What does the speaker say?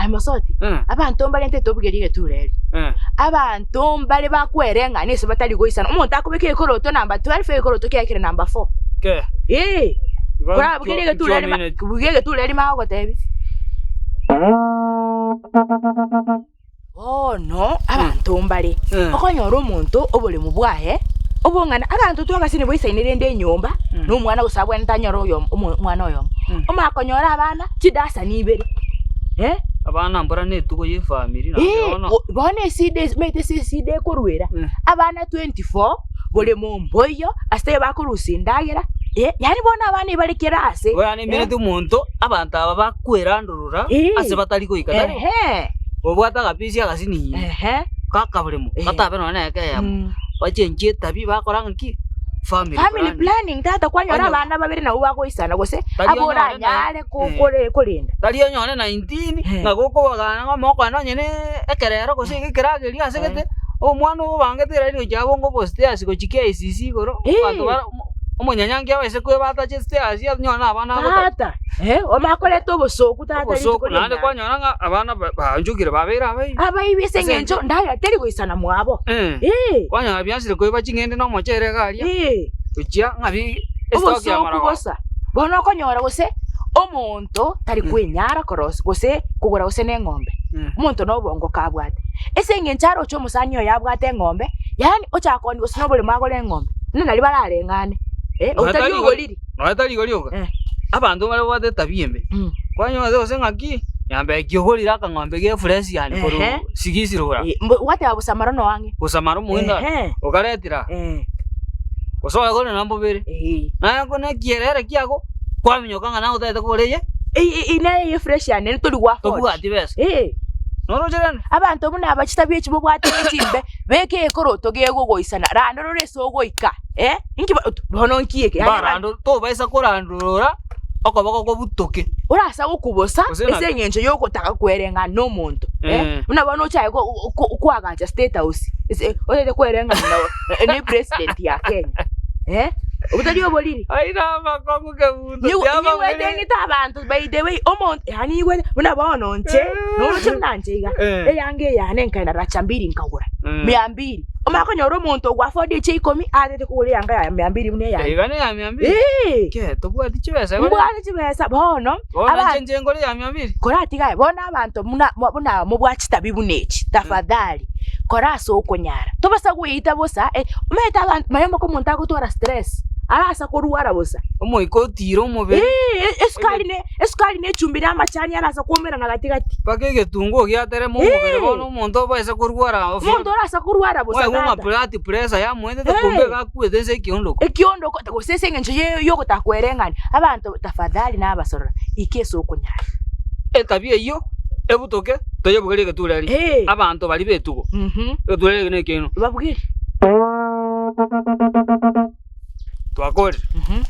Aye mosoti, Eh. abanto mbarente tobugerie egetura eri. Eh. Abanto mbare bakwereng'ana ase batari goisana. Omonto akobeka egekoroto number 12 egekoroto kiaye kere number 4. Ke. Ee. Igo Korabugerie egetura eri ma- nkiomineti. bugia egetura eri magogotebi. Bono abanto mbare, okonyora omonto oboremo bwaye obong'ana, abanto twagasi boisaine rende enyomba, na omwana gose abwenerete anyore oyomo omo omwana oyomo. Omanye konyora abana chidasani ibere eh. Abana mbora na etugo ya efamiri naende Eeh, bono. bo- bono esida ase omanyete ase esida ekorwera, abana 24, boremo mboiyo, ase taiyo bakorusia endagera, eh, yaani bono abana ebare kera ase. Igo yaani emineti omonto, abanto aba bakwerandorora. korora Ee. ase batari goika tari Ehe. obwate agapisi agasinini Ehe. gakaboremo Eh. gatabe nonya na eyemo Mm. bachenchie etabi bakora ng'aki family Family planning. planning tata kwanyora Onye- abana babere nabwo bagoisana gose Tari abo onyore na- oranyare ko- Eh. kore- korenda. Tari onyore 19 Eh. ng'a gokobagana ng'a mokoenda onye ne ekerero gose iga ekeragerio ase gete omwana obangete eraini gochia abonge obostairs gochia KICC igoro Eh. abanto bara omonyanyangi abaise koebata ache stairs onyore na abana agotacha. Tata, eh, omanye koreta obosooku tata rituko Obosooku naende ri'enyangi. kwanyora ng'a abana ba- baanchokire babeire abaibi. Abaibi ase Ase eng'encho ndagera teri goisana mwabo. Eh. Eh, Kwanyora biansire koiba ching'ende na omochere iga aria, eh, gochia ng'a bi estock ya obosooku marogoba. bosa. Bono okonyora gose omonto tari kwenyara korosia gose kogora gose na eng'ombe. Mm. Omonto na obongo kabwate. Ase eng'encho aroche omosani oye abwate eng'ombe, yaani ochaka koonia gose na oboremo agore eng'ombe, buna naria barareng'ane, eh, Nonya otari tari igo- ogoriri. Nonya tari igo rioka, Eh. abanto mbare babwate etabia embe, Mm. kwanyora gose ng'aki, nyambeki ogorire akang'ombe ge Fresian korwa Ehe. Sigisi rora, Eh, mbo- gwateba bosamaro no ang'e. bosamaro moino Ehe. okaretera aa, Eh. gose oegorire na mbobere, Eh. naye ko nekierere kiago, kwaminyoka ng'a naye otagete kogora eye, Ey- ey- ey, neye Fresian ere tori gwa afford. tobwati besa. Eh. Noroche rende? Abanto buna aba chitabia echi mobwate ne chimbe, beka ekoroto gegogoisana, randa orore ase ogoika, eh, inki bo- bono nki eke? Yaani Mbarando tobaisa korandorora okoboko kobutoke. Orasa gokubosa Gose ase naki? eng'encho yogotaka kwereng'ana na omonto eh, Mm. buna bono ochaye ko- ko- koagacha state house ase otagete kwereng'ana na ne president ya Kenya eh, obwo tari oboriri? Aira amakong'u kemunto Nigo tiaba nigwete bwere. ng'ite abanto by the way omonto yaani nigwete buna bono inche noroche buna inche iga Eh. eyanga eye yane nkaenda racha mbili nkagora Mm. mia mbili omanye konyora omonto ogo afford chia ikomi atete kogora eyanga ya mia mbili buna eyane. Iga neya mia mbili? Eeh. Kee tobwati chibesa igo rende? Mbwate chibesa bono Bono aba inche inche ngore ya mia mbili? koratiga aye bono abanto buna buna mobwate chitabi buna echi tafadhali kora ase okonyara tobasa goeita bosa eh omanyete abanto manya mpaka omonto agotwara stress arasa korwara bosa. Omoika otiire omobere. Eeh esukari ne esukari ne echumbi na amachani arasa koumerana gati gati. Mpaka egetunguo giaterema omobere bono omonto obaise korwara ofio. Omonto orasa korwara bosa Mwaigwa ng'a tata. blood pressure yamoetete Eh. kumbe iga akwete ase ekiondoko. Ekiondoko gose ase eng'encho ye yogotaka kwereng'ania, abanto tafadhali nabasorora, ika ase okonyara. Etabia eyio ebutoke toyebugerie egetureri, Eh. abanto baria b'etugo. Mhm. Egetureri eke nekiaino. Babugerie. Twakorire. Mhm.